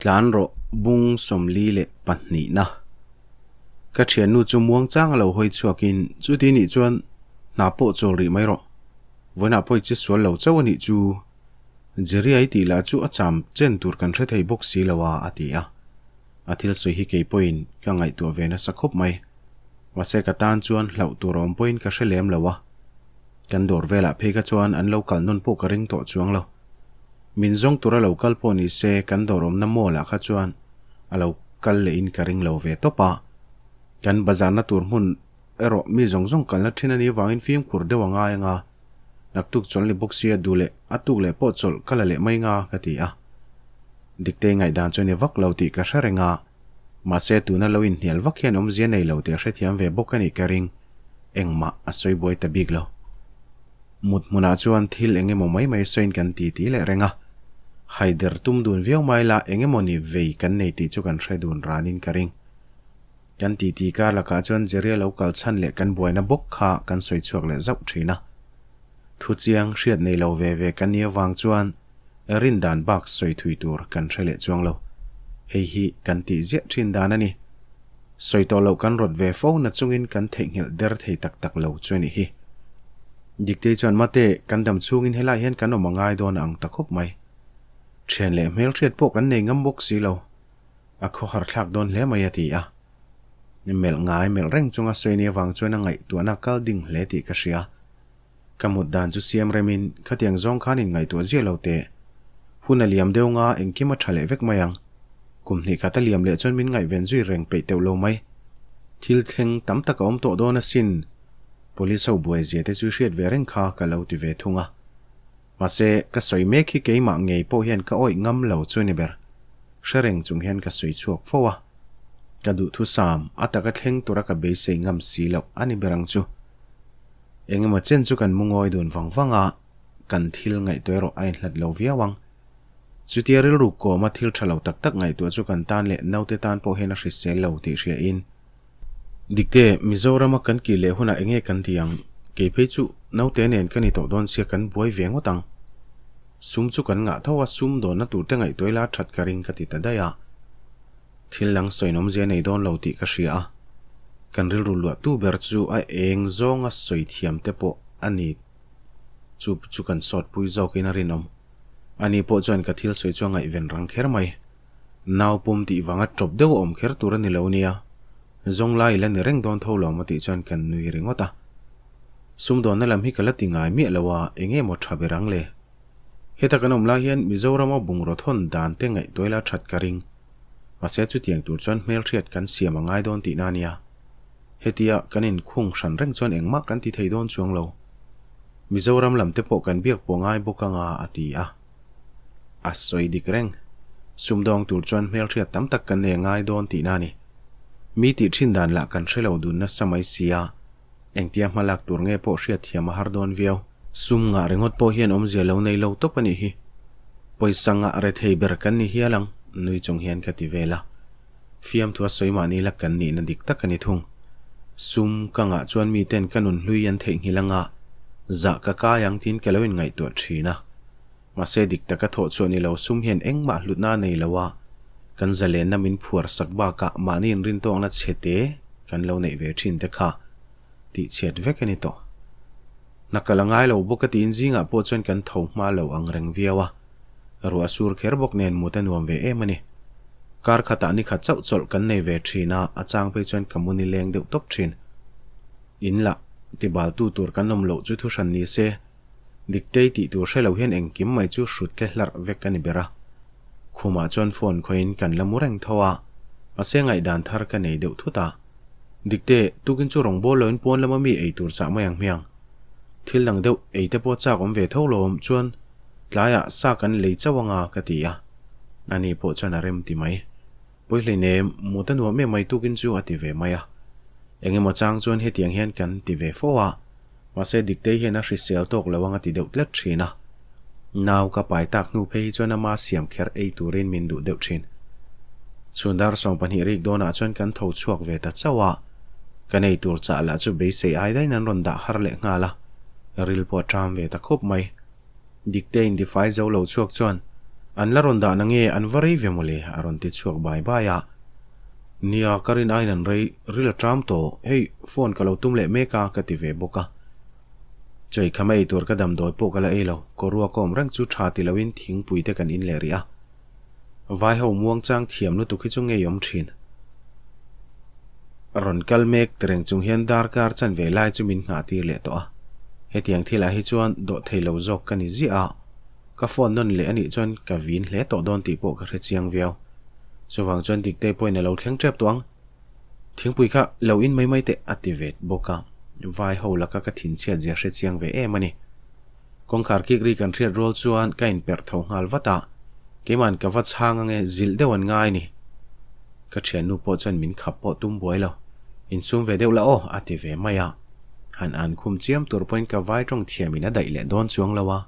Tlan rawh bung 42 na. Ka thiannu chu muang chang a lo hawi chhuakin chuti nih chuan hna pawh chawl rih mai rawh. Vawiinah pawh i che sual lo chauh a nih chu. Jerry a i tih lah chu a cham chen tur kan hre thei bawk si lo a, a ti a. A thil sawi hi kei pawhin ka ngaihtuah ve nasa khawp mai. Mahse ka tan chuan hlauh tur awm pawhin ka hre lem lo a. Kan dawr velah phei kha chuan an lo kal nawn pawh ka ring tawh chuang lo. Min zawng tura lo kal pawh ni se kan dawr awmna mall ah kha chuan a lo kal leh in ka ring lo ve tawp a. Kan bazar na tur hmun erawh mi zawng zawng kalna thin a nih vangin fimkhur deuh a ngai anga naktuk chawlh ni bawk sia duh leh a tuk leh pawh chawlh ka la leh mai nga ka ti a. Diktei ngaihdan chu a ni vak lo tih ka hre reng a. Mahse tuna lo inhnial vak hian awmzia nei lo tih a hrethiam ve bawk a nih ka ring. Engmah a sawi buai ta bik lo. Mut hmunah chuan thil eng emaw mai mai sawiin kan ti ti leh reng a. Haider tum dun viau mai la eng emaw ni vei kan nei tih chu kan hre dun ranin ka ring. Kan ti ti kar lakah chuan Jerry-a lo kal chhan leh kan buaina bawk kha kan sawi chhuak leh zauh thin a. Thu chiang hriat nei lo ve ve kan nih avang chuan rin dan bak sawi thui tur kan hre leh chuang lo. Hei hi kan tih ziah thin dan a ni. Sawi tawh loh kan rawt ve fo na chungin kan theihnghilh der thei tak tak lo chu a nih hi. Diktei chuan Mate, kan dam chhungin helai hian kan awm a ngai dawn a ang ta khawp mai. Thian leh hmelhriat pawh kan nei ngam bawk si lo. A khawhar thlak dawn hle mai a ti a. Melh ngai melh reng chunga sawi ni avang chuan a ngaihtuahna kal ding hle tih ka hria. Ka mut dan chu siam remin khatiang zawng khan in ngaihtuah ziah lo teh. Hun a liam deuh nga engkim a tha leh vek mai ang. Kum hnih khat a liam leh chuan min ngaihven zui reng peih teuh lo mai. Thil thleng tam tak a awm tawh dawn asin. Police ho buai zia te chu hriat ve reng kha ka lo ti ve thung a. Mahse, ka sawi mek hi keimah ngei pawh hian ka awih ngam lo chu ni ber. Hre reng chung hian ka sawi chhuak fo a. Ka duhthusam a taka thleng tura ka beisei ngam si loh a ni ber ang chu. Engemaw chen chu kan mu ngawi dun vang vang a, kan thil ngaihtuah erawh a inhlat lo viau ang. Chutia rilru kawma thil tha lo tak tak ngaihtuah chu kan tan leh naute tan pawh hian a hrisel lo tih hria in. Dikte, Mizorama kan kih leh hunah enge kan ti ang? Kei phei chu naute nen ka ni tawh dawn sia kan buai ve ngawt ang. Sum chu kan ngah tho a, sum dawnna tur te ngaihtuah ila that ka ring ka ti ta daih a. Thil dang sawi nawmzia nei dawn lo tih ka hria a, kan rilru luahtu ber chu a eng zawnga sawi thiam te pawh a ni chu chu kan sawtpui zawkin a rinawm. Ani pawh chuan ka thil sawi chu a ngaihven rang kher mai. Nau pum tih vanga tawp deuh a awm kher tur a ni lo nia, zawng lai ila ni reng dawn tho lo maw tih chuan kan nui ringawt a. Sumdawnna lam hi ka la ti ngai miah lo a, eng nge maw tha ber ang le? Heta kan awm lai hian Mizorama bungraw thawn dan te ngaihtuah ila that ka ring. Mahse chutiang tur chuan hmelhriat kan siam a ngai dawn tihna a nia. Hetia kan inkhung hran reng chuan engmah kan ti thei dawn chuang lo. Mizoram lam te pawh kan biak pawh ngai bawk anga a ti a. A sawi dik reng. Sumdawng tur chuan hmelhriat tam tak kan nei a ngai dawn tihna a ni. Mi tih thin dan lah kan hre lo dun nasa mai si a. Engtia hma lak tur nge pawh hriat thiam a har dawn viau. Sum ngah ringawt pawh hian awmzia lo nei lo tawp a nih hi. Pawisa ngah re thei ber kan ni hial ang, nui chung hian ka ti vel a. Fiamthua sawi mahni la kan nihna dik tak a ni thung. Sum ka ngah chuan miten ka nun hlui an theihnghilh anga zah ka kai ang tiin ka lo inngaihtuah thin a. Mahse dik taka thawh chhuah ni lo sum hian engmah hlutna a nei lo a, kan zalenna min phuar sak bakah mahni inrintawkna chhe te kan lo neih ve thin te kha tih chhiat vek a ni tawh. Hna kal a ngai lo bawk a tiin zingah pawh chuan kan tho hma lo ang reng viau a, ruah sur kher bawk nen mut a nuam ve em a ni. Kar khatah ni khat chauh chawlh kan nei ve thin a, a chang phei chuan ka mu ni leng deuh tawp thin. In lah tibaltu tur kan awm loh chu thuhran ni se, Diktei tih tur hre lo hian engkim mai chu hrut tle hlarh vek a ni ber a. Khumah chuan phone khawiin kan la mu reng tho a, mahse ngaihdan thar ka nei deuh thut a. Dikte, tukin chu rawngbâwl loin pawn lama mi ei tur chah mai ang hmiang. Thil dang deuh ei te pawh chak awm ve tho lawm chuan tlaiah sa kan lei chauh anga ka ti a. Ani pawh chuan a rem ti mai. Pawi hleinem, mut a nuam em mai tukin chu a ti ve mai a. Engemaw chang chuan hetiang hian kan ti ve fo a, mahse Diktei hian a hrisel tawk lo ang a ti deuh tlat thin a. Nau ka pai tak hnu phei hi chuan ama siam kher ei turin min duh deuh thin. Chhun dar 12 rik dawnah chuan kan tho chhuak ve ta chauh a, kan ei tur chah lah chu beisei ai daiin an rawn dah har leh nghal a, ril pawh a ṭam ve ta khawp mai. Diktei indifai zo lo chhuak chuan An la rawn dah nange an va rei ve mawle a rawn ti chhuak bai bai a. Nia ka rin aiin an rei ril a ṭam tawh, hei phone ka lo tum leh mek a ka ti ve bawk a. Chei kham a ei tur ka damdawi pawh ka la ei lo, kawrua ka awm reng chu ṭha ti loin thingpui te kan in leh rih a. Vai ho muangchang thiam lutuk hi chu ngei awm ṭhin. Rawn kal mek tireng chung hian darkar chanve lai chu min nghah tir leh tawh a. Hetiang thilah hi chuan dawh thei lo zawk ka ni ziah a. Ka phone nawn leh a nih chuan ka vin hle tawh dawn tih pawh ka hre chiang viau. Chuvang chuan Diktei pawhin a lo thleng tep tawh ang. Thingpui kha lo in mai mai teh a ti ve bawk a. Vai ho laka ka thinchhiat zia hre chiang ve em a ni. Kawngkhar kik ri kan hriat rual chuan ka inperh tho nghal vat a. Keima'n ka va chhang ange zilh deuh an ngai ni. Ka thiannu pawh chuan min khap pawh tum buai lo. Insum ve deuh la aw a ti ve mai a. Han an khum chiam tur pawhin ka vai tawng thiamin a daih leh dawn chuang lo a.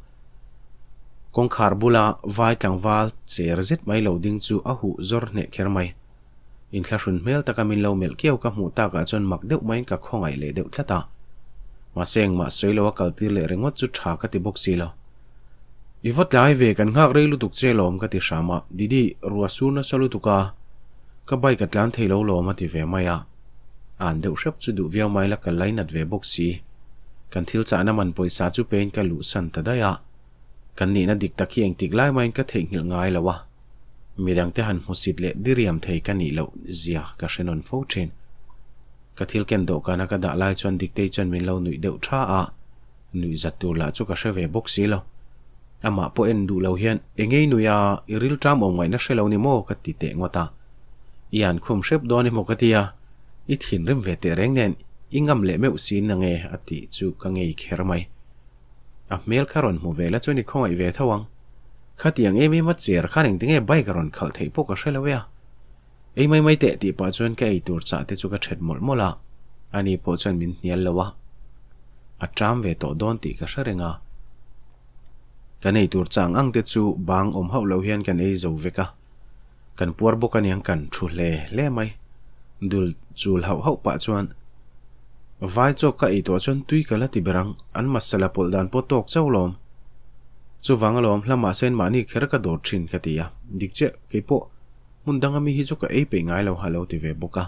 Kawngkhar bula vai tlangval cher zet mai lo ding chu a huh zawr hneh kher mai. Inthlahrun hmel taka min lo melh kiau ka hmuh takah chuan mak deuh maiin ka khawngaih leh deuh tlat a. Mahse engmah sawi lo a kaltir leh ringawt chu tha ka ti bawk si lo. I va tlai ve kan nghak rei lutuk che lawm ka ti hram a, Didi rua sur nasa lutuk a, ka bike a tlan thei lo lawm a ti ve mai a. An deuh hrep chu duh viau mai la ka lainat ve bawk si. Kan thil chahna man pawisa chu pein ka luhsan ta daih a. Kan nihna dik tak hi engtik lai maiin ka theihnghilh ngai lo a. Midangte han hmusit leh diriam thei ka nih loh zia ka hre nawn fo thin. Ka thil ken dawhkana ka dah lai chuan Diktei chuan min lo nuih deuh tha a, nuih zat tur lah chu ka hre ve bawk si lo. Amah pawh en duh lo hian, Engei nui a, i rilṭam awm ngaihna hre lo ni maw? ka ti teh ngawt a. I an khum hrep dawn emaw ka ti a, i thinrim ve teh reng nen i ngam leh meuh si nange a tih chu ka ngei kher mai. A hmel kha rawn hmu ve la chuan i khawngaih ve tho ang. Khatiang em em a cher khan engtinge bike a rawn khalh theih pawh ka hre lo e a. Ei mai mai teh tih pah chuan ka ei tur chah te chu ka that mawlh mawlh a, ani pawh chuan min hnial lo a. A ṭam ve tawh dawn tih ka hre reng a. Kan ei tur chang ang te chu bang awm hauh lo hian kan ei zo vek a. Kan puar bawk aniang kan thu hle hle mai. Dul chul hauh hauh pah chuan Vai chawk ka ei tawh chuan tui ka la ti ber ang, an masala pawlh dan pawh tawk chauh lawm. Chuvang alawm hla mahse mahni kher ka dawr thin ka ti a, dik chiah keipawh hmun danga mi hi chu ka ei peih ngai lo a lo ti ve bawk a.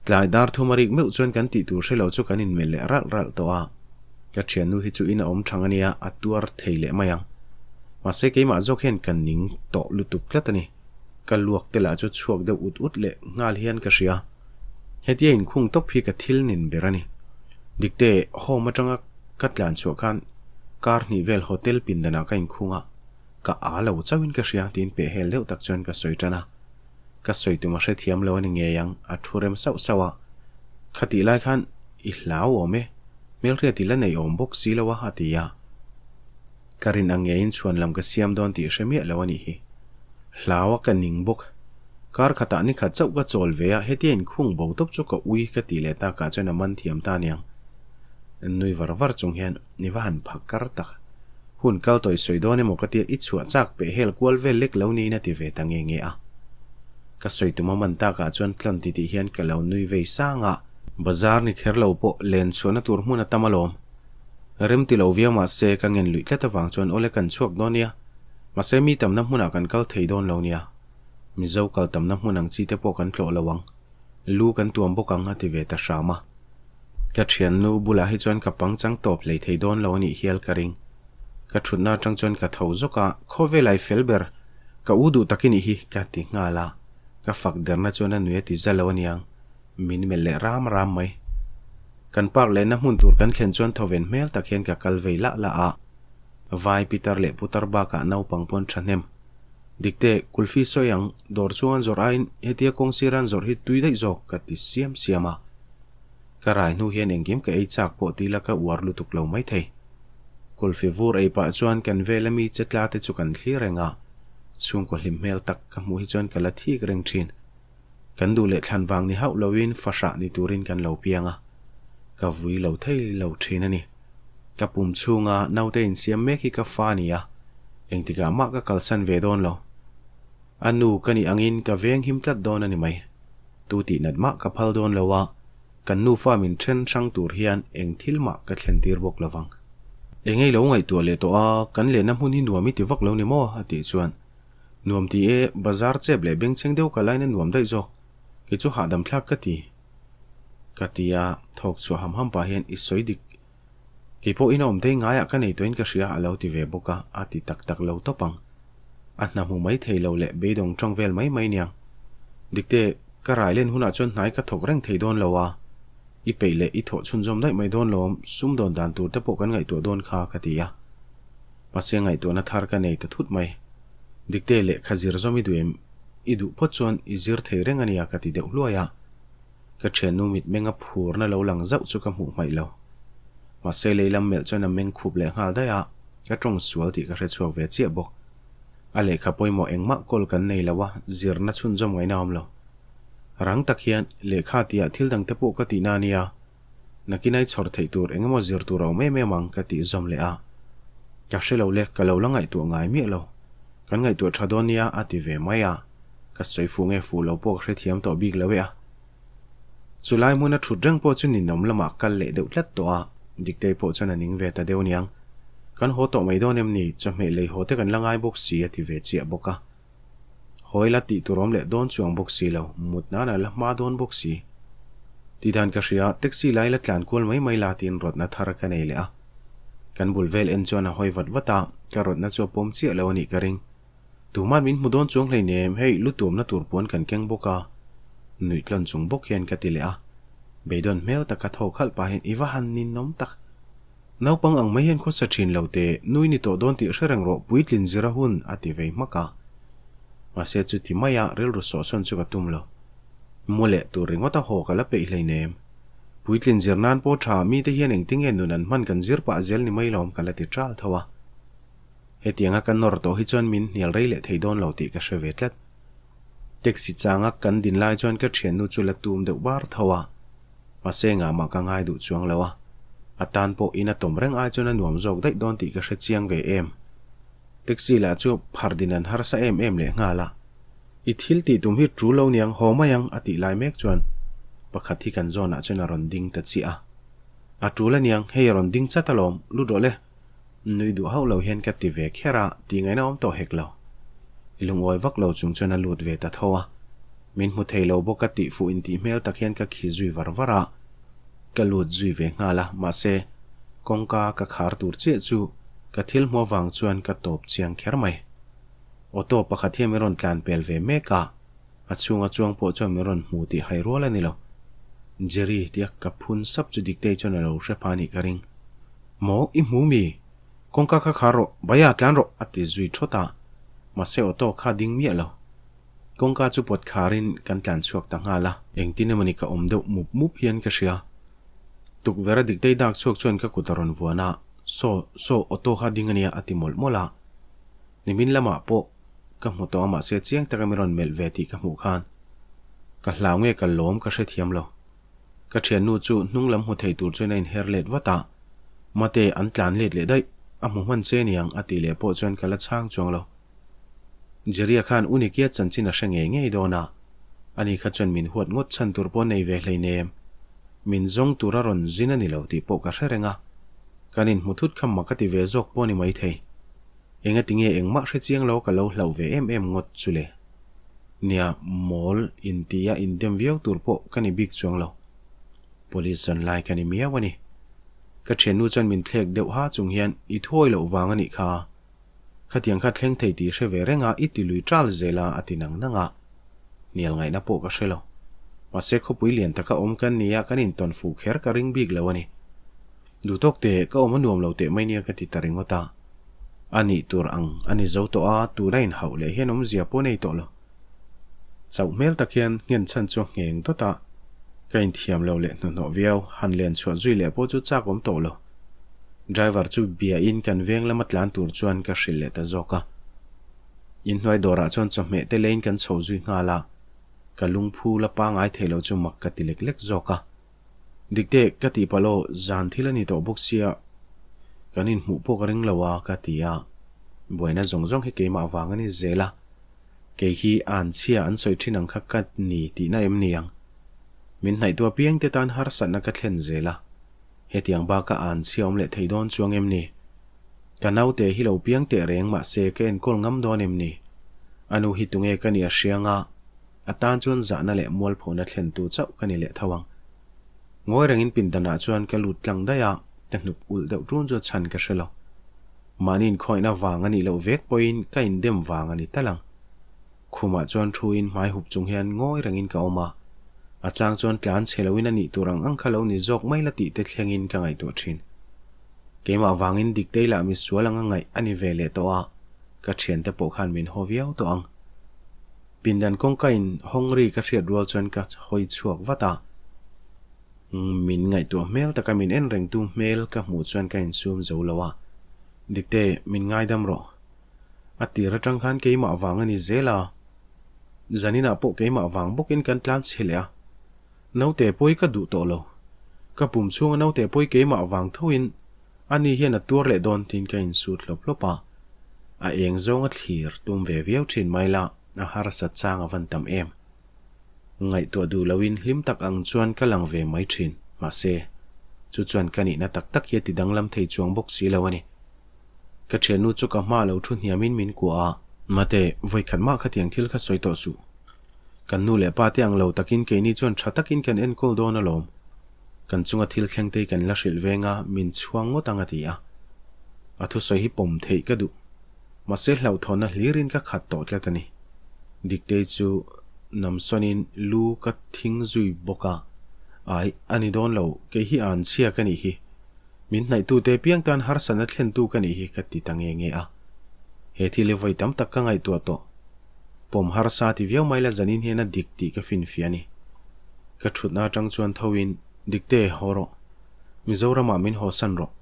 Tlai dar thum a rik meuh chuan kan tih tur hre lo chu kan inmelh leh ralh ralh tawh a. Ka thiannu hi chu in a awm thang a nia, a tuar thei leh mai ang. Mahse keimah zawk hian ka ning tawh lutuk tlat a ni. Ka luak te lah chu chhuak deuh ut ut leh nghal hian ka hria. Hetia inkhung tawp hi ka thil nin ber a ni. Dikte, home atanga ka tlan chhuah khan kar hnih vel hotel pindanah ka inkhung a, ka a lo chauhin ka hria tiin pehhel deuh tak chuan ka sawi tan a. Ka sawi tum a hrethiam lo a ni ngei ang, a thu rem sauh sauh a. Khatih lai khan i hlau awm e, hmelhriat i la nei awm bawk si lo a, a ti a. Ka rin ang ngeiin chhuan lam ka siam dawn tih hre miah lo a nih hi. Hlau a ka ning bawk. Kar khatah ni khat chauh ka chawl ve a, hetia inkhung bo tawp chu ka ui ka tih leh takah chuan a man thiam ta aniang. Nui var var chung hian ni va han phak kar tak. Hun kal tawih sawi dawn emaw ka tia i chhuah chak peh hel kual vel lek lo niin a ti ve ta nge nge a. Ka sawi tum a man takah chuan tlawn ti tih hian ka lo nui vei sang a. Bazar ni kher lo pawh len chhuahna tur hmun a tam alawm. Rem ti lo viau mahse ka ngen luih tlat avang chuan awle kan chhuak dawn nia. Mahse mi tamna hmunah kan kal thei dawn lo nia. Mizo kal tamna hmun ang chi te pawh kan tlawh lo ang. Lu kan tuam bawk ang a ti ve ta hram a. Ka thiannu bulah hi chuan ka pangchang tawp hlei thei dawn lo a nih hial ka ring. Ka thutna atang chuan ka tho zawk a, khawvel ai fel ber, ka u duh tak i nih hi ka ti nghal a. Ka fak derna chuan a nui a ti za lo aniang, min melh leh ram ram mai. Kan park lehna hmun tur kan thlen chuan thawven hmel tak hian ka kal vei lah lah a. Vai pitar leh putar bakah naupang pawn thahnem. Dikte, kulfi sawi ang, dawr chhungan zawrh aiin hetia kawng siran zawrh hi tui daih zawk ka ti siam siam a. Ka rai hnu hian engkim ka ei chak pawh tila ka uar lutuk lo maithei. Kulfi vur ei pah chuan kan vela mi che tla te chu kan thlir reng a, chhungkaw hlim hmel tak ka hmuh hi chuan ka la thik reng thin. Kan duh leh thlan vang ni hauh loin fahrah ni turin kan lo piang a, ka vui lo thei lo thin a ni. Ka pum chhunga naute insiam mek hi ka fa a ni a, engtikah mah ka kalsan ve dawn lo. A nu ka nih angin ka veng him tlat dawn a ni mai. Tu tih nat mah ka phal dawn lo a, kan nufa min then hrang tur hian eng thil mah ka thlen tir bawk lovang. Eng ei lo ngaihtuah leh tawh a, kan lenna hmun hi nuam i ti vak lo ni maw? a tih chuan, Nuam ti e, bazar chep leh bengchheng deuh ka laina nuam daih zawk, kei chu hahdam thlak ka ti. Ka ti a, thawk chhuah ham ham pah hian i sawi dik. Kei pawh ina awm dei ngaiah ka nei tawhin ka hria a lo ti ve bawk a, a ti tak tak lo tawp ang. A hna hmu mai thei lo leh beidawng tawng vel mai mai niang. Dikte, ka rai len hunah chuan hnai ka thawk reng thei dawn lo a, i peih leh i thawh chhunzawm daih mai dawn lawm, sumdawn dan tur te pawh kan ngaihtuah dawn kha ka ti a. Mahse ngaihtuahna thar ka nei ta thut mai. Dikte, lehkha zir zawm i duh em? I duh phawt chuan i zir thei reng a nia ka ti deuh hluai a. Ka thiannu mitmenga phurna lo lang zauh chu ka hmuh hmaih lo. Mahse leilam melh chuan a meng khup leh nghal daih a, ka tawng sual tih ka hre chhuak ve chiah bawk. A lehkha pawimawh engmah kawl kan nei lo a, zirna chhunzawm ngaihna awm lo. Rang tak hian lehkha tihah thil dang te pawh ka tihna a nia, nakin ai chhawr theih tur engemaw zir tur a awm em em ang ka tih zawm leh a. Ka hre lo le, ka lo la ngaihtuah ngai miah lo. Kan ngaihtuah tha dawn nia a ti ve mai a. Ka sawi fuh nge fuh lo pawh ka hrethiam tawh bik lo e a. Chu lai hmuna thut reng pawh chu ninawm lamah kal leh deuh tlat tawh a, Diktei pawh chuan a ning ve ta deuh niang. Kan haw tawh mai dawn em ni, chawhmeh lei haw te kan la ngai bawk si a ti ve chiah bawk a. Hawi la tih tur awm leh dawn chuang bawk si lo, mut nan a la hma dawn bawk si. Tidan ka hria, taxi lai la tlan kual mai mai la tiin rawtna thar ka nei leh a. Kan bul vel en chuan a hawi vat vat a, ka rawtna chu a pawm chiah lo a nih ka ring. Tuman min hmu dawn chuang hleinem, hei lu tuamna tur puan kan keng bawk a, nuih tlawn chung bawk hian ka ti leh a. Beidawn hmel taka tho khalh pahin i va han ninawm tak. Naupang ang mai hian khawsa thin lo teh, nui ni tawh dawn tih hre reng rawh puitlin zira hun a ti vei hmak a. Mahse chuti maia rilru sawhsawn chu ka tum lo. Mu leh tur ringawt a haw ka la peih hleinem. Puitlin zir nan pawh tha mite hian engtinge nun an hman kan zir pah zel ni mai lawm ka la ti ṭal tho a. Hetianga ka nawr tawh hi chuan min hnial rei leh thei dawn lo tih ka hre ve tlat. Taxi changa kan din lai chuan ka thiannu chu la tum deuh bar tho a, mahse engah mah ka ngai duh chuang lo a, a tan pawh in a tawm reng ai chuan a nuam zawk daih dawn tih ka hre chiang ve em. Taxi lah chu phar din an harsa em em leh nghal a, I thil tih tum hi tul lo niang haw mai ang a tih lai mek chuan pakhat hi kan zawnah chuan a rawn ding ta chiah a. A tul aniang, hei a rawn ding chat alawm, lut rawh le. Nui duh hauh lo hian ka ti ve kher a, tih ngaihna awm tawh hek lo. I lungawi vak lo chung chuan a lut ve ta tho a. Min hmu thei lo bawk a tih fuh intih hmel tak hian ka khi zui var var a. Ka lut zui ve nghal a, mahse, kawngka ka khar tur chiah chu ka thil hmu avang chuan ka tawp chiang kher mai. Auto pakhat hian min rawn tlan pel ve mek a, a chhunga chuang pawh chuan min rawn hmu tih hai rual a ni lo. Jerry tia ka phun sap chu Diktei chuan a lo hre pha anih ka ring. Maw, i hmu mi? Kawngka kha khar rawh, Baia tlan rawh! a ti zui thawt a, mahse auto kha ding miah lo. Kawngka chu pawt kharin kan tlan chhuak ta nghal a. Engtin emawni ka awm deuh mup mup hian ka hria. Tukverh a diktei dak chhuak chuan ka kut a rawn vuan a, Saw, saw, auto kha ding ania a ti mawlh mawlh a. Nimin lamah pawh ka hmu tawh a mahse chiang taka min rawn melh ve tih ka hmuh khan ka hlau nge ka lawm ka hrethiam lo. Ka thiannu chu hnung lam hmu thei tur chuan a inher let vat a, Mate, an tlan let leh daih, a hmu hman che niang a tih leh pawh chuan ka la chhang chuang lo. Jeria khan u Nikia chanchin a hre ngei ngei dawn a, ani kha chuan min huat ngawt chhan tur pawh nei ve hleinem. Min zawng tur a rawn zin a ni lo tih pawh ka hre reng a, kan inhmu thut kha mak a ti ve zawk pawh a ni maithei. Engatinge engmah hre chiang lo ka lo hlauh ve em em ngawt chu le? Nia, mawl intia indem viau tur pawh ka ni bik chuang lo. Police zawn lai ka ni miau a ni. Ka thiannu chuan min thlek deuh ha chung hian i thuawi loh vang a nih kha. Khatiang kha thleng thei tih hre ve reng a, i ti lui ṭal zel a, a ti nang nang a. Hnial ngaihna pawh ka hre lo. Mahse khawpui lian taka awm kan nia kan intawn fuh kher ka ring bik lo a ni. Duhtawk teh, ka awm a nuam lo teh mai nia ka ti ta ringawt a. A nih tur ang a ni zo tawh a, tuna inhauh leh hian awmzia pawh nei tawh lo. Chauh hmel tak hian nghen chhan chu a ngheng dawt a, ka inthiam lo leh hnuhnawh viau, han len chhuah zui leh pawh chu chak awm tawh lo. Driver chu bia in kan veng lama tlan tur chuan ka hrilh leh ta zawk a. Inhnuai dawrah chuan chawhmeh te leiin kan chho zui nghal a, ka lungphu la pangai thei lo chu mak ka ti lek lek zawk a. Dikte, ka tih palh aw, zan thil a ni tawh bawk sia, kan inhmuh pawh ka ring lo a, ka ti a. Buaina zawng zawng hi keimah vang a ni zel a, kei hi an chhia an sawi thin ang kha ka ni tihna em ni ang? Min hnaihtu apiang te tan harsatna ka thlen zel a, hetiang baka an chhia awm leh thei dawn chuang em ni? Ka naute hi lo piang teh reng mah se ka enkawl ngam dawn em ni? A nu hi tunge ka nih a hria anga, a tan chuan zahna leh mualphona thlentu chauh ka ni leh tho ang. Ngawi rengin pindanah chuan ka lut tlang daih a, ka hnuk ulh deuh ṭun chu chhan ka hre lo. Mahni inkhawihna vang a nih loh vek pawhin ka indem vang a ni tal ang. Khumah chuan thuin hmai hup chung hian ngawi rengin ka awm a, a chang chuan tlan chhe loin a nih tur ang ang kha lo ni zawk mai la tih te thlengin ka ngaihtuah thin. Keimah vangin Diktei lah misual anga ngaih a ni ve leh tawh a, ka thiante pawh khan min haw viau tawh ang. Pindan kawngka in hawng ri ka hriat rual chuan ka hawi chhuak vat a, min ngaihtuah hmel taka min en rengtu hmel ka hmuh chuan ka insum zo lo a, Dikte, min ngaidam rawh. A tir atang khan keimah vang a ni zel a, zaninah pawh keimah vang bawkin kan tlan chhe leh a. Naute pawi ka duh tawh lo. Ka pum chhunga naute pawi keimah vang thoin ani hian a tuar leh dawn tiin ka insut hlawp hlawp a. A eng zawnga thlir tum ve viau thin mai la, a harsat chang a van tam em. Ngaihtuah duh loin hlim tak ang chuan ka lang ve mai thin, mahse, chu chuan ka nihna tak tak hi a ti danglam thei chuang bawk si lo a ni. Ka thiannu chu ka hma lo thu hniamin min kuah a. Mate, vawikhat mah khatiang thil kha sawi tawh suh. Kan nu leh pa te ang lo takin keini chuan tha takin kan enkawl dawn alawm. Kan chunga thil thleng te hi kan la hrilh veng a, min chhuang ngawt ang a ti a. A thusawi hi pawm theih ka duh. Mahse hlauhthawnna hlirin ka khat tawh tlat a ni. Diktei chu namsawnin lu ka thing zui bawk a, Ai, a ni dawn lo, kei hi anchhia ka nih hi. Min hnaihtute piang tan harsatna thlentu ka nih hi ka ti ta nge nge a. He thil hi vawi tam tak ka ngaihtuah tawh. Pawm harsa ti viau mai la zanin hian a dik tih ka finfiah a ni. Ka thutna atang chuan thoin, Dikte, haw rawh. Mizoramah min hawsan rawh.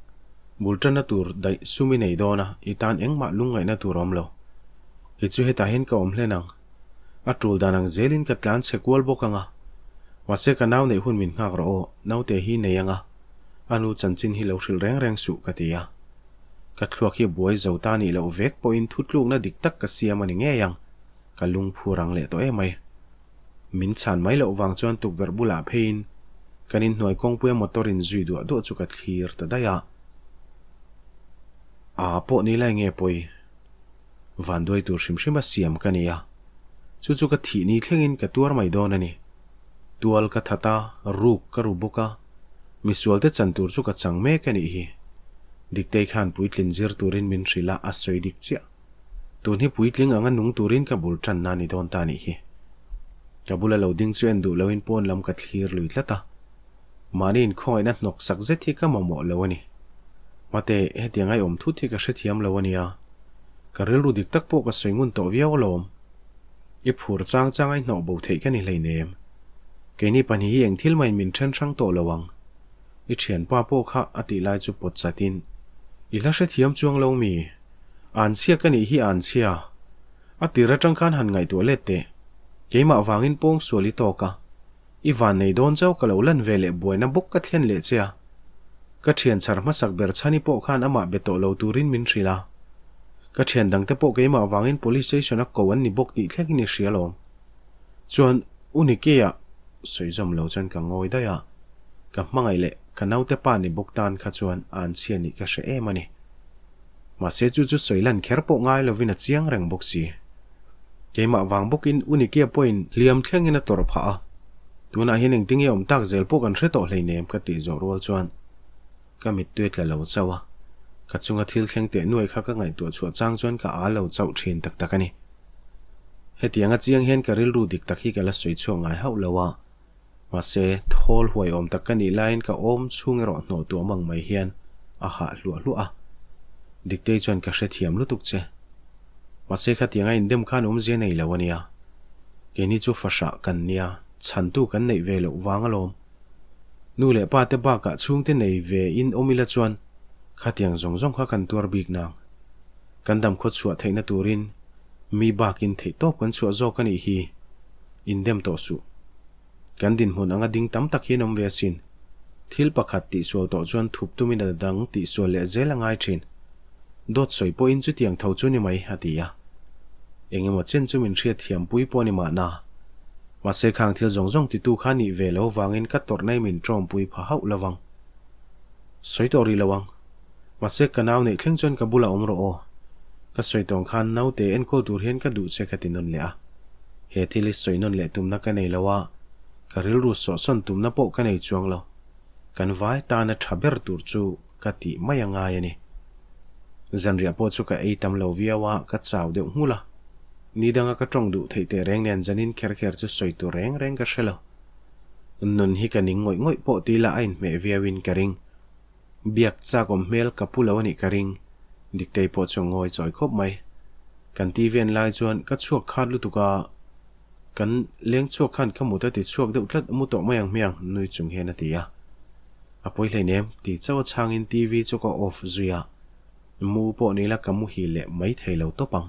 Bul tanna tur daih sum i nei dawn a, i tan engmah lungngaihna tur a awm lo. Kei chu hetah hian ka awm hlen ang. A tul dan ang zelin ka tlan chhe kual bawk ang a. Mahse ka nau neih hun min nghak rawh aw, naute hi nei ang a. A nu chanchin hi lo hrilh reng reng suh ka ti a. Ka thluak hi buai zo ta nih loh vek pawhin thutlukna dik tak ka siam a ni ngei ang, ka lungphu rang leh tawh emai. Min chhan mai loh vang chuan tukverh bulah pheiin kan inhnuai kawngpuia motor in zui duah duah chu ka thlir ta daih a. A pawh ni lai nge pawi? Vanduai tur hrim hrim a siam ka ni a, chu chu ka thih ni thlengin ka tuar mai dawn a ni. Tual ka that a, ruk ka ru bawk a, misualte chan tur chu ka chang mek a nih hi. Diktei khan puitlin zir turin min hrilh a, a sawi dik chiah. Tun hi puitling anga nung turin ka bul tanna a ni dawn ta a nih hi. Ka bula lo ding chu en duh loin pawn lam ka thlir lui tlat a. Mahni inkhawngaihna hnawk sak zet hi ka mamawh lo a ni. Mate, hetiang ai awm thut hi ka hrethiam lo a nia. Ka rilru dik tak pawh ka sawi ngun tawh viau alawm. I phur chang chang a i hnawh bo theih ka ni hleinem. Keini pahnih hi eng thil mahin min then hrang tawh lo ang. I thianpa pawh kha a tih lai chu pawt chatin, I la hrethiam chuang lo mi? Anchhia ka nih hi anchhia. A tir atang khan han ngaihtuah let teh. Keimah vangin pawng sual i tawk a. I van nei dawn chauh ka lo lan ve leh buaina bawk ka thlen leh che a. Ka thian chhar hmasak ber chhani pawh khan amah be tawh lo turin min hrilh a. Ka thian dangte pawh keimah vangin police station a ko an ni bawk tih thlengin i hria lawm. Chuan u Nikea sawi zawm lo chuan ka ngawi daih a. Ka hmangaih leh ka naute pa ni bawk tan kha chuan a anchhia nih ka hre em a ni. Mahse chu chu sawi lan kher pawh ngai lovin a chiang reng bawk si. Keimah vang bawkin u Nikia pawhin hliam thlengin a tawrh phah a, tunah hian engtinge awm tak zel pawh kan hre tawh hleinem ka tih zawh rual chuan ka mittui tla lo chauh a, ka chunga thil thleng teh nuai kha ka ngaihtuah chhuah chang chuan ka â lo chauh thin tak tak a ni. Hetianga chiang hian ka rilru dik tak hi ka la sawi chhuak ngai hauh lo a, mahse thawl huai awm tak ka nih laiin ka awm chhung erawh hnawh tuam ang mai hian a hah hluah hluah a. Diktei chuan ka hrethiam lutuk che. Mahse khatiang a indem khan awmzia nei lo a nia. Keini chu fahrah kan nia, chhantu kan neih ve loh vang alawm. Nu leh pa te bakah chhungte nei ve in awm ila chuan khatiang zawng zawng kha kan tuar bik nang. Kan damkhaw chhuah theihna turin mi bakin theihtawp kan chhuah zawk a nih hi. Indem tawh suh. Kan dinhmun anga ding tam tak hian awm ve asin. Thil pakhat tihsual tawh chuan thup tumin a dang tihsual leh zel a ngai thin. Dawt sawi pawhin chutiang tho chu ni mai, a ti a. Eng emaw chen chu min hriat thiam pui pawh a ni mahna. Mahse khang thil zawng zawng titu kha nih ve lo vangin ka tawrh nai min tawmpui pha hauh lovang. Sawi tawh rih lo ang. Mahse ka nau neih thleng chuan ka bulah awm rawh aw. Ka sawi tawng khan naute enkawl tur hian ka duh che ka ti nawn leh a. He thil hi sawi nawn leh tumna ka nei lo a, ka rilru sawhsawn tumna pawh ka nei chuang lo. Kan vai tana tha ber tur chu ka tih mai a ngai a ni. Zanriah pawh chu ka ei tam lo viau a, ka chau deuh nghulh a. Ni danga ka tawng duh theih teh reng nen zanin kher kher chu sawi tur reng reng ka hre lo. Nun hi ka ning ngawih ngawih pawh ti ila a inhmeh viauin ka ring. Biak chak awm hmel ka pu lo a nih ka ring. Diktei pawh chu a ngawi chawi khawp mai. Kan TV en lai chuan ka chhuak khat lutuk a, kan leng chhuak khan ka mut a ti chhuak deuh tlat mu tawh mai ang hmiang nui chung hian a ti a. A pawi hleinem ti chauh a chhangin TV chu ka off zui a, mu pawh ni ila ka muhil leh mai thei lo tawp ang.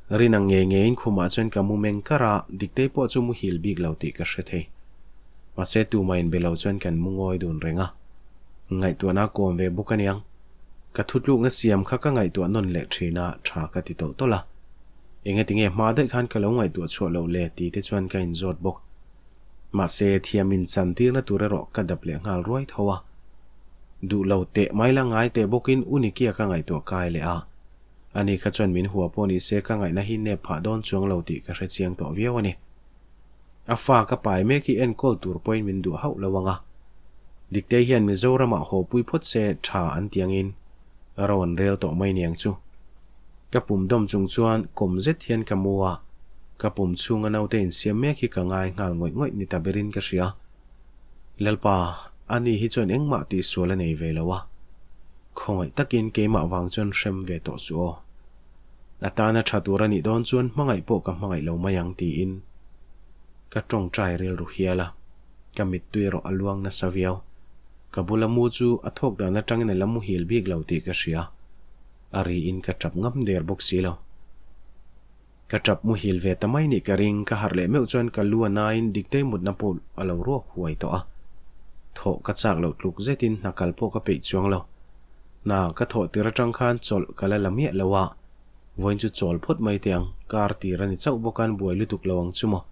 Rin ang ngei ngeiin khumah chuan ka mu meng kar a, Diktei pawh chu muhil bik lo tih ka hre thei. Mahse tumah inbe lo chuan kan mu ngawi dun reng a. Ngaihtuahna a kawm ve bawk aniang. Ka thutlukna siam kha ka ngaihtuah nawn leh thin a, tha ka ti tawlh tawlh a. Engatinge hma daih khan ka lo ngaihtuah chhuah loh le tih te chuan ka inzawt bawk. Mahse thiam inchantirna tur erawh ka dap leh nghal ruai tho a. Duh lo teh mai la ngai teh bawkin u Nikia ka ngaihtuah kai leh a. Ani kha chuan min hua pawh ni se ka ngaihna hi nep phah dawn chuang lo tih ka hrechiang tawh viau a ni. A fa ka pai mek hi enkawl tur pawhin min duh hauh lo ang a. Diktei hian Mizoramah haw pui phawt se tha an ti angin ro an rel tawh mai niang chu. Ka pum dawm chung chuan kawm zet hian ka mu a, ka pum chhunga naute insiam mek hi ka ngai nghal ngawih ngawih ni ta berin ka hria. Lalpa, ani hi chuan engmah tihsual a nei ve lo a. Khawngaih takin keimah vang chuan hrem ve tawh suh aw. A tana tha tur a nih dawn chuan hmangaih pawh ka hmangaih lo mai ang tiin ka tawngtai rilru hial a, ka mittui erawh a luang nasa viau. Ka bula mu chu a thawk dan atangin a la muhil bik lo tih ka hria. A riin ka tap ngam der bawk si lo. Ka tap muhil ve ta mai nih ka ring, ka harh leh meuh chuan ka lu a nain Diktei mutna pawh a lo ruak huai tawh a. Thawh ka chak loh tluk zetin hna kal pawh ka peih chuang lo. Hna ka thawh tir atang khan chawlh ka la la miah lo a, vawiin chu chawl phawt mai teh ang, kar tir a ni chauh bawk an buai lutuk lo ang chu maw.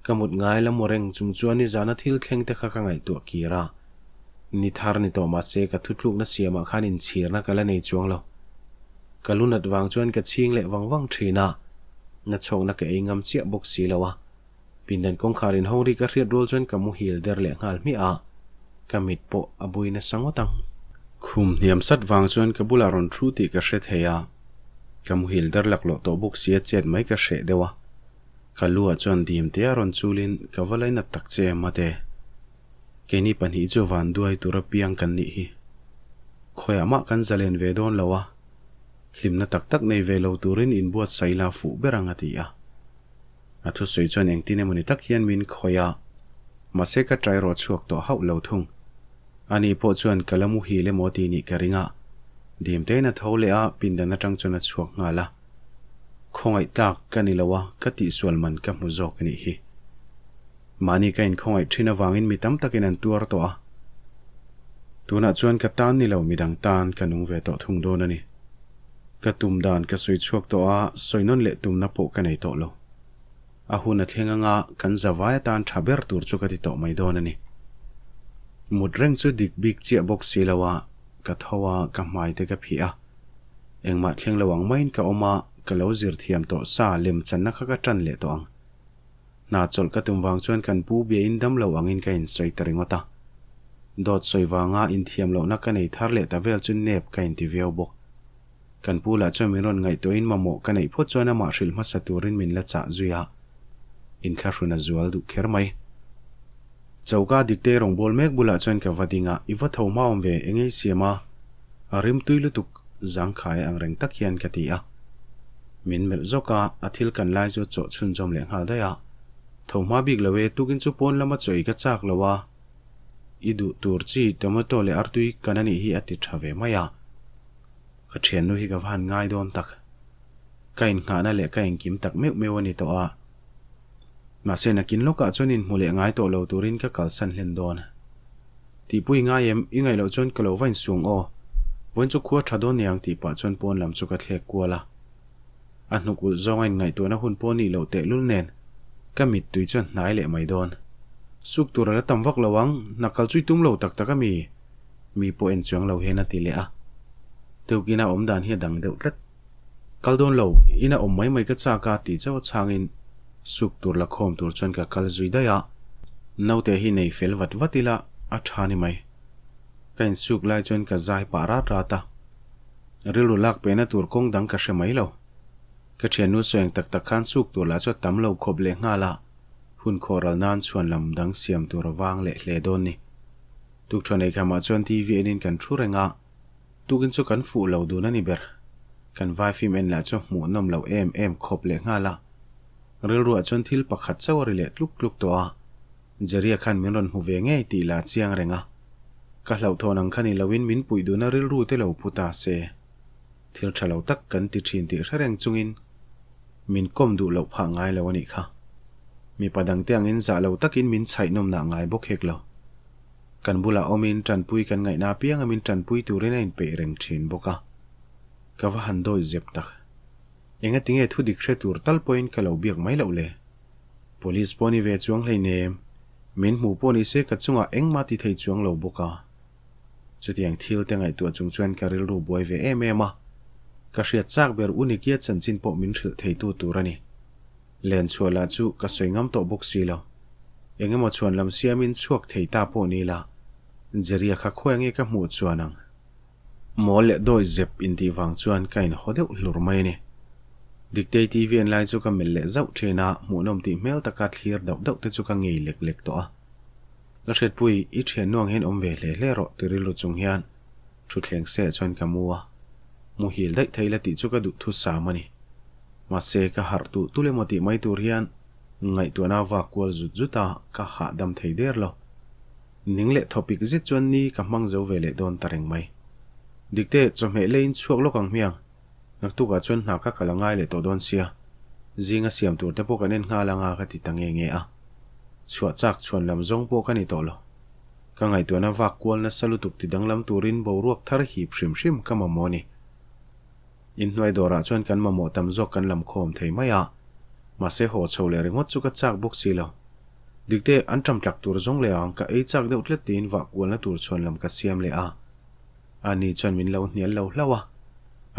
Ka mut ngai la mu reng chung chuan nizana thil thleng te kha ka ngaihtuah kir a, ni thar ni tawh mahse ka thutlukna siamah khan inchhirna ka la nei chuang lo. Ka lu nat vang chuan ka chhing leh vang vang thin a, na chhawkna ka ei ngam chiah bawk si lo a. Pindan kawngkhar in hawng ri ka hriat rual chuan ka muhil der leh nghal hmiah a, ka mit pawh a bui nasa ngawt ang. Khum hniam sat vang chuan ka bulah rawn thu tih ka hre thei a, ka muhil der laklawh tawh bawk sia chet mai ka hreh deuh a. Ka lu ah chuan dim te a rawn chulin ka va lainat tak che mate. Keini pahnih chu van duai tura piang kan nih hi. Khawiah mah kan zalen ve dawn lo a, hlimna tak tak nei ve lo turin inbuatsaih la fuh ber ang a ti a. A thusawi chuan engtin emawni tak hian min khawih a, mahse ka try rawh chhuak tawh hauh lo thung. Ani pawh chuan ka la muhil emaw tih nih ka ring a, dim tein a tho leh a, pindan atang chuan a chhuak nghal a. Khawngaih tlak ka ni lo a, ka tihsual man ka hmu zawk a nih hi. Mahni ka inkhawngaih thin avangin mi tam takin an tuar tawh a, tunah chuan ka tan ni lo midang tan ka nung ve tawh thung dawn a ni. Ka tum dan ka sawi chhuak tawh a, sawi nawn leh tumna pawh ka nei tawh lo. A hun a thleng anga kan zavai atan tha ber tur chu ka ti tawh mai dawn a ni. Mut reng chu dik bik chiah bawk si lo a, ka tho a, ka hmai te ka phih a. Engmah thleng lo ang maiin ka awm a, ka lo zir thiam tawh sa lem channa kha ka tan leh tawh ang. Hna chawlh ka tum vang chuan kan pu bia in dam lo angin ka insawi ta ringawt a. Dawt sawi vanga inthiam lohna ka nei thar leh ta vel chu nep ka inti viau bawk. Kan pu lah chuan min rawn ngaihtuahin mamawh ka neih phawt chuan amah hrilh hmasa turin min la chah zui a. Inthlahrun a zual duh kher mai. Choka Diktei rawn bawl mek bulah chuan ka va ding a, I va tho hma awm ve, eng ei siam a? A rim tui lutuk zangkhai ang reng tak hian ka ti a. Min melh zawk a, a thil kan lai chu a chawh chhunzawm leh nghal daih a. Tho hma bik lo e, tukin chu pawn lama chaw ei ka chak lo a, i duh tur chi tomato leh artui kan anih hi a ti tha ve mai a. Ka thiannu hi ka va han ngai dawn tak. Ka innghahna leh ka engkim tak meuh meuh a ni tawh a. Mahse nakin lawkah chuan inhmu leh ngai tawh lo turin ka kalsan hlen dawn. Tihpui ngai em, i ngaih loh chuan ka lo va insuang aw. Vawiin chu khua tha dawn niang tih pah chuan pawn lam chu ka thlek kual a. A hnuk ulh zawnga inngaihtuahna hun pawh nih loh tehlul nen ka mittui chuan hnai leh mai dawn. Suk tur a la tam vak lo ang, hna kal chu i tum lo tak tak a mi? Mi pawh en chuang lo hian a ti leh a. Tukin a awm dan hi a dang deuh tlat. Kal dawn lo, ina awm mai mai ka chak a tih chauh a chhangin suk tur la khawm tur chuan ka kal zui daih a. Naute hi nei fel vat vat ila a tha ni mai. Ka insuk lai chuan ka zai pah rat rat a. Rilru lak pehna tur kawng dang ka hre mai lo. Ka thiannu sawi ang tak tak khan suk tur lah chu a tam lo khawp leh nghal a, hun khawh ral nan chhuan lam dang siam tur a vang leh hle dawn ni. Tukṭhuan ei khamah chuan TV enin kan thu reng a, tukin chu kan fuh lo dun a ni ber. Kan vai film en lah chu hmuhnawm loh em em khawp leh nghal a. Rilruah chuan thil pakhat chauh a ri leh tluk tluk tawh a, Jerry-a khan min rawn hmu ve ngei tih lah chiang reng a. Ka hlauhthawn ang kha ni loin min puih duna rilru te lo pu ta se. Thil tha lo tak kan ti thin tih hre reng chungin min kawm duh loh phah ngai lo a nih kha. Mipa dangte angin zah lo takin min chhaih nawmnah ngai bawk hek lo. Kan bulah awmin tanpui kan ngaihna apianga min tanpui turin a inpeih reng thin bawk a. Ka va han dawi zep tak. Engatinge thu dik hre tur tal pawhin ka lo biak mai loh le? Police pawh ni ve chuang hleinem. Min hmuh pawh ni se ka chungah engmah ti thei chuang lo bawk a. Chutiang thil te ngaihtuah chung chuan ka rilru buai ve em em a. Ka hriat chak ber u Nikia chanchin pawh min hrilh theitu tur a ni. Len chhuah lah chu ka sawi ngam tawh bawk si lo. Eng emaw chhuan lam siamin chhuak thei ta pawh ni la, Jerry-a kha khawi ange ka hmuh chuan ang. Mawl leh dawi zep intih vang chuan ka inhaw deuh hlur mai a ni. Diktei TV en lai chu ka melh leh zauh thin a, hmuhnawm tih hmel taka thlir dauh dauh te chu ka ngei lek lek tawh a. La hriatpui, i thian nuang hian awm ve hle hle rawh ti rilru chung hian thutthleng seh chuan ka mu a, muhil daih thei la tih chu ka duh thusam a ni. Mahse, ka harh tuh tul emaw tih mai tur hian ngaihtuahna a vak kual zut zut a, ka hahdam thei der lo. Ning leh thawpik zet chuan ni ka hmang zo ve leh dawn ta reng mai. Dikte, chawhmeh leiin chhuak lawk ang hmiang. Naktukah chuan hna ka kal a ngai leh tawh dawn sia, zinga siam tur te pawh kan en nghal anga ka ti ta nge nge a. Chhuah chak chhuan lam zawng pawh ka ni tawh lo. Ka ngaihtuahna vak kual nasa lutuk ti danglam turin boruak thar hip hrim hrim ka mamawh a ni. Inhnuai dawrah chuan kan mamawh tam zawk kan lam khawm thei mai a, mahse haw chho leh ringawt chu ka chak bawk si lo. Dikte, an ṭam tlak tur zawng leh ang, ka ei chak deuh tlat tiin vah kualna tur chhuan lam ka siam leh a. Ani chuan min lo hnial lo hlauh a,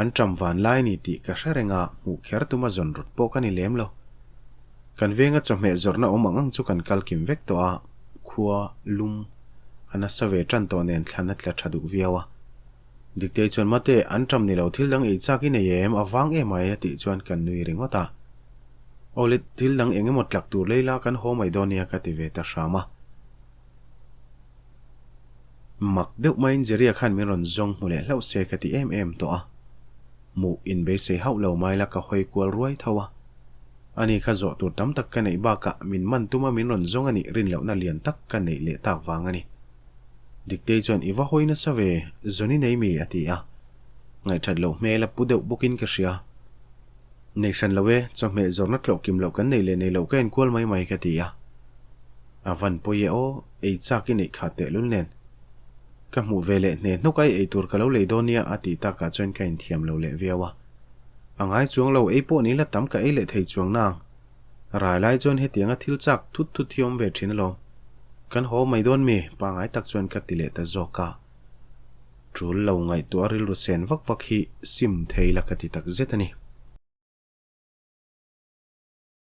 an ṭam van lai ni tih ka hre reng a, hmuh kher tuma zawn rawt pawh ka ni lem lo. Kan venga chawhmeh zawrhna awm ang ang chu kan kal kim vek tawh a, khua, lum, a nasa ve ṭan tawh nen thlan a tla ṭha duh viau a. Diktei chuan Mate, an ṭam ni lo thil dang ei chak i nei em, a vang em ai a tih chuan kan nui ringawt a. Awle, thil dang eng emaw tlak tur lei la kan haw mai dawn nia ka ti ve ta hram a. Mak deuh maiin Jerry-a khan min rawn zawng hmu leh hlauh se ka ti em em tawh a. Hmuh inbeisei hauh lo mai la ka hawi kual ruai tho a. Ani kha zawh tur tam tak ka neih bakah min man tuma min rawn zawng a nih rin lohna lian tak ka neih leh tak vang a ni. Diktei chuan i va hawi nasa ve, Johnny nei mi? a ti a. Ngaihthat loh hmel a pu deuh bawkin ka hria. Nei hran lo e, chawhmeh zawrhna tlawh kim loh kan nei leh nei loh ka enkual mai mai ka ti a. A van pawi e aw, ei chak i neih khat tehlul nen. Ka hmuh ve leh hne hnuk ai ei tur ka lo lei dawn nia a tih takah chuan ka inthiam lo leh viau a. A ngai chuang lo, ei pawh ni la tam ka ei leh thei chuang nang. Rai lai chuan hetianga thil chak thut thut hi awm ve thin alawm. Kan haw mai dawn mi? Pangai tak chuan ka ti leh ta zawk a. Tul lo ngaihtuah rilru sen vak vak hi sim thei la ka ti tak zet a ni.